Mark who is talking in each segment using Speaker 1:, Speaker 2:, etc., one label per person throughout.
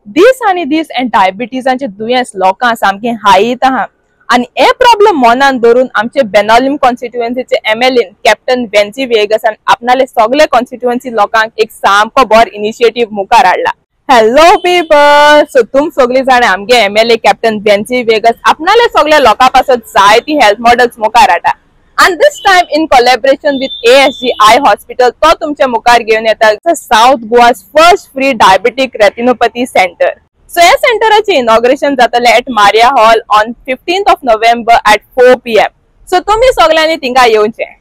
Speaker 1: दीस आनी दीस हे डायबिटीजांचे दुयेंस लोकांक सामकें हायत आहा आनी हे प्रॉब्लम मनान धरून आमचे बेनोलिम कॉन्स्टिट्युएन्सीचे एमएलए कॅप्टन वेन्झी व्हिएगसान आपणाले सगळे कॉन्स्टिट्युएन्सी लोकांक एक सामको बरो इनिशिएटीव मुखार हाडला. हॅलो पीपल, सो तुम सगळी जाणा आमगे एमएलए कॅप्टन वेन्झी व्हिएगस आपणाले सगळ्या लोकां पासत जायती हेल्थ मॉडेल्स मुखार हाडटा and this time in collaboration with ASG Eye Hospital तो तुमच्या मुखार घेवन येता South Goa's first free diabetic retinopathy center. So ह्या सेंटराचे इनॉग्रेशन जातलें at Maria Hall on 15th of November at 4 p.m. So तुमी सगळ्यांनी थिंगा येवचें.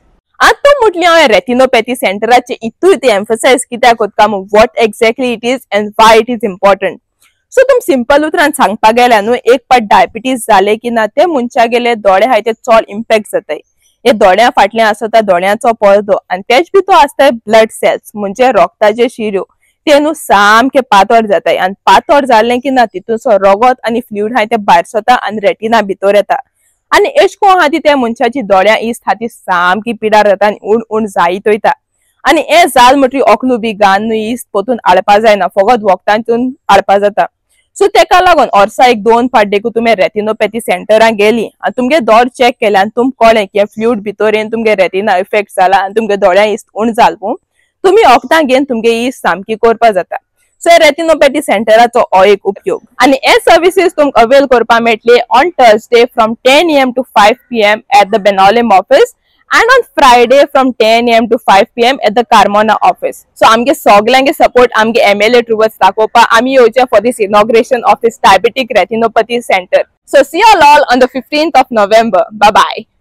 Speaker 1: आतां म्हटली हांवें रेटिनोपॅथी सेंटराचे इतूय ती एम्फसायज कित्याक कोत्ता, what exactly it is and why it is important. So तुम सिंपल उतरान सांगपाक गेल्यार न्हू, एक पाट डायबिटीज जाले की ना ते मनशा गेले दोळे आहाय ते चड इम्पॅक्ट जाताय. हे दोळ्या फाटल्यान आसता दोळ्यांचो पडदो आनी तेच भितर आसता ब्लड सेल्स, म्हणजे रोगताचे शिऱ्यो. ते न्हू सामके पातळ जाताय आनी पातळ जालें की ना तितूंचो रगत आनी फ्लुइड आहाय ते भायर सरता आनी रेटिना भितर येता आनी एश कोन आहा ती त्या मनशाची दोळ्यां इस्त आहा ती सामकी पिडार जाता आनी उण उण जायत वयता. आनी हें जाल म्हणटकीर ओकलू बी घान न्हू इस्त पोतून हाडपा जायना, फकत वखदांतून हाडपा जाता. सो तेका लागून वर्सा एक दोन फावट देखून तुमी रेटिनोपॅथी सेंटरान गेली आनी तुमगे दोळ चॅक केले आनी तुमकां कळ्ळें की फ्लुइड भितर येवन तुमगे रेटिना इफेक्ट जाला आनी तुमगे दोळ्यां इस्त उण जाल, तुमी वखदां घेवन तुमगे इस्त सामकी करपा जाता. सो रेटिनोपॅथी सेंटराचो हो एक उपयोग आनी हे सर्विसीस तुमकां अवेल करपाक मेळटले on Thursday from 10 a.m. to 5 p.m. at the Benaulim office and on Friday from 10 a.m. to 5 p.m. at the Carmona office. So आमगे सगल्यांगे सपोर्ट आमगे एमएलए टुवर्ड्स दाखोवपा आमी येवचे for this inauguration of this diabetic retinopathy center. So see you all on the 15th of November. Bye bye.